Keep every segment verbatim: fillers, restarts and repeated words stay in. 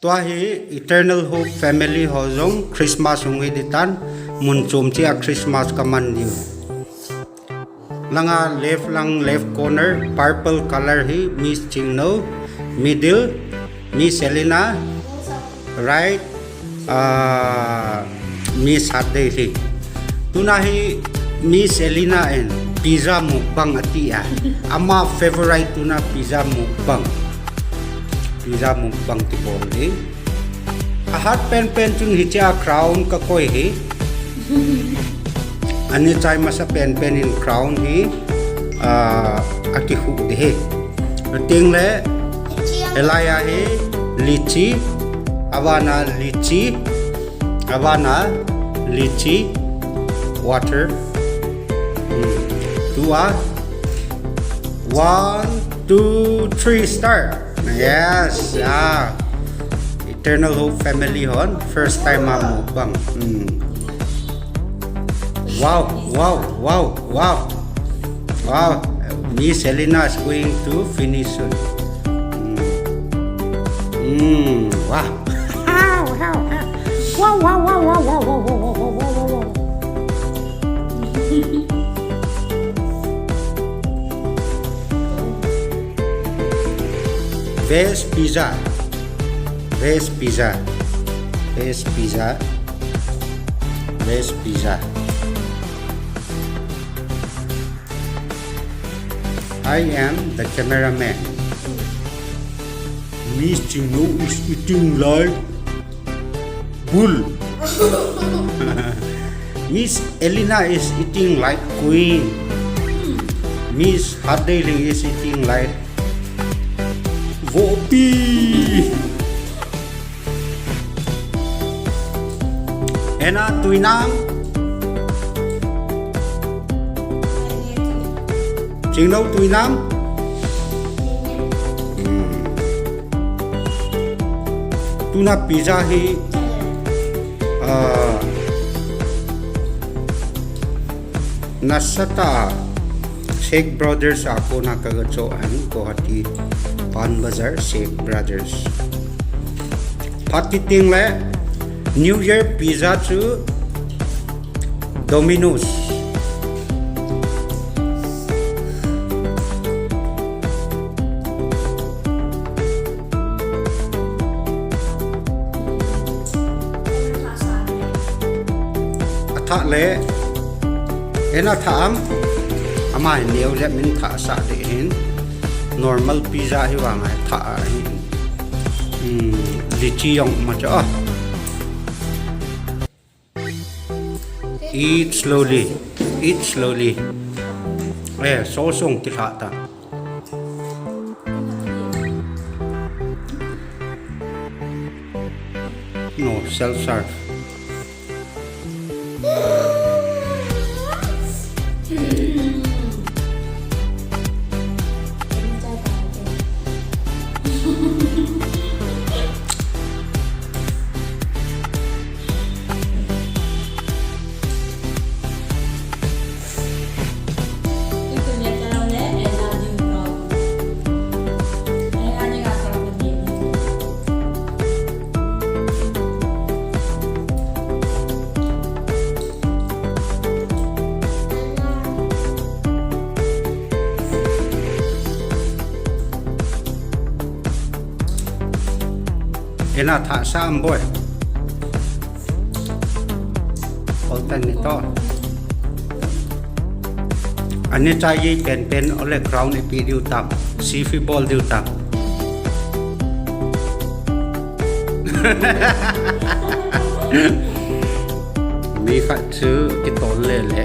Tua hi Eternal Hope family ho jong Christmas hung hi ditan, mun chom cheh a Christmas kaman diu. Langa left lang, left corner, purple color hi Miss Chingno, middle, Miss Elena, right, ah, Miss Hatdeili. Tuna hi Miss Elena in pizza mukbang ati a. Ama favorite tuna pizza mukbang. Pizza mukbang kibol ding. Ahat penpen chun hichea crown kakoi hi. Ani chai masa penpen in crown hi, ah, akikhu ding hi. Ating le, hilai a hi lychee, abana lychee, abana lychee water. Hmm. Tua, one, two, three, start. Yes, ah. Eternal Hope family hon, first time a mukbang. Hmm. Wow, wow, wow, wow. Wow, Miss Elena is going to finish soon. Mm. Mm, wow. Wow, wow, wow. Veg pizza. Veg pizza. Veg pizza. Veg pizza. I am the cameraman. Miss Chingno is eating like bull. Miss Elena is eating like queen. Miss Hatdeili is eating like vopi. Ena tuinam. Chingno tuinam. Hmm. Tuna pizza hi, ah, nasatah a Shake Brothers a kona kaga cho ahin, Guwahati Pan Bazar Shake Brothers. Phat kit teng le New Year pizza chu Domino's. Athah le, ena thah am, ama hi neo le min thah sah ding ahin, normal pizza hi vang a thah ahin. Hmm, lychee jong um a chu a. Eat slowly. Eat slowly. Eh, so song kilha ta. No, self serve. Ena thah sa am boi. Ol tan ni to. Ani chai penpen ole crown ipi diu tam. Sifi bol diu tam. Mi khat chu kitol le le.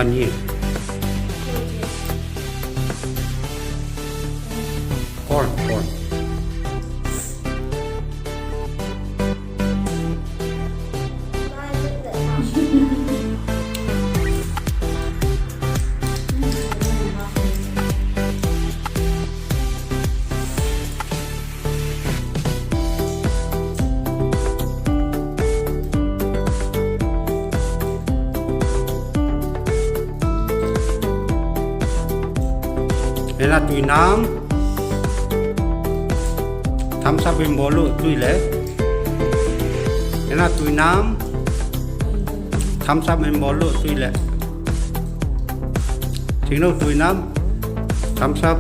Paneer. Corn, corn. Na tui nam. Thumbs up in bol u tui le. Na tui nam. Thumbs up in bol u tui le. Thingno tui nam. Thumbs up.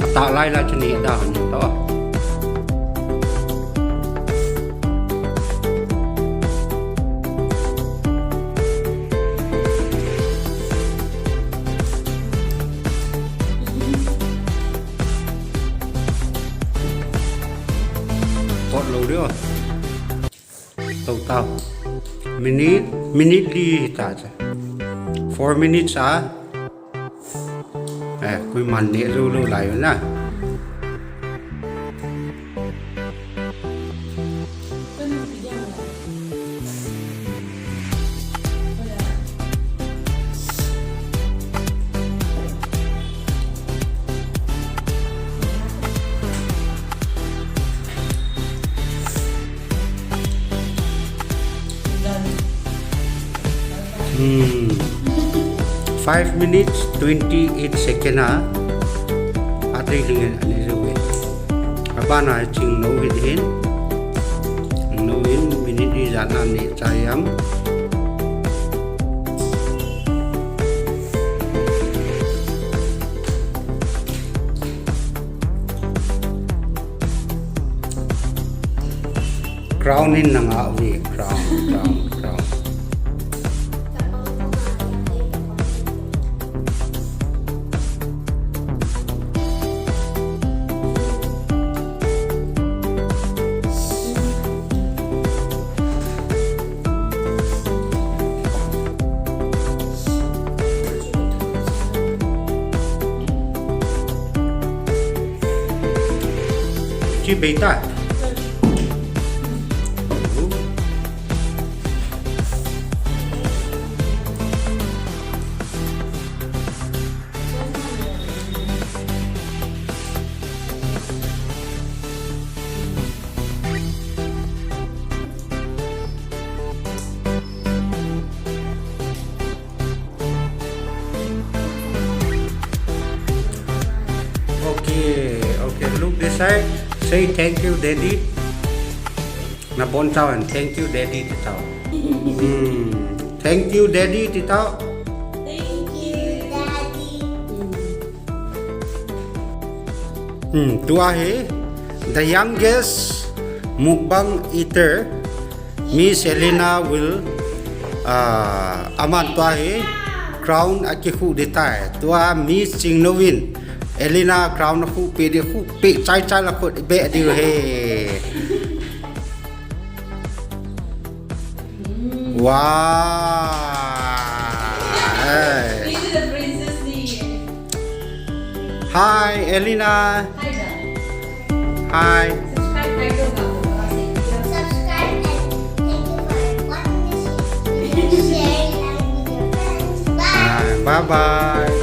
Atah lai lai chu neh da ni to. Kot lou diu. Tou tau. Minute, minute li hita cha. Four minutes a. Eh, koiman neh jou lou lai u na. Hmm. Five minutes, twenty-eight second a. Atei dingin aneh jou e. Abana chingno hiding. Chingno in minute ijat na neh chai am. Crown in na ngah uve, crown, crown, crown. Chi bei ta. Okay, okay. Look this side. Say thank you, Daddy. Nabonchauvin thank you, Daddy, ti tau. Hmm. Thank you, Daddy, ti tau. Thank you, Daddy. Hmm. Tua hi the youngest mukbang eater. Miss Elena will, ah, aman tua hi crown akikhuh ding tai. Tua Miss Chingno in Elena crown akhuh peh ding, khuh peh chai chai le khut beh diu ahi. Wow. Hey. This is the princess ni. Hi, Elena. Hi, Dad. Hi. Subscribe कर दो आप लोग, और से Subscribe and thank you for watching this video. Share, like with your friends. Bye. Bye, bye-bye.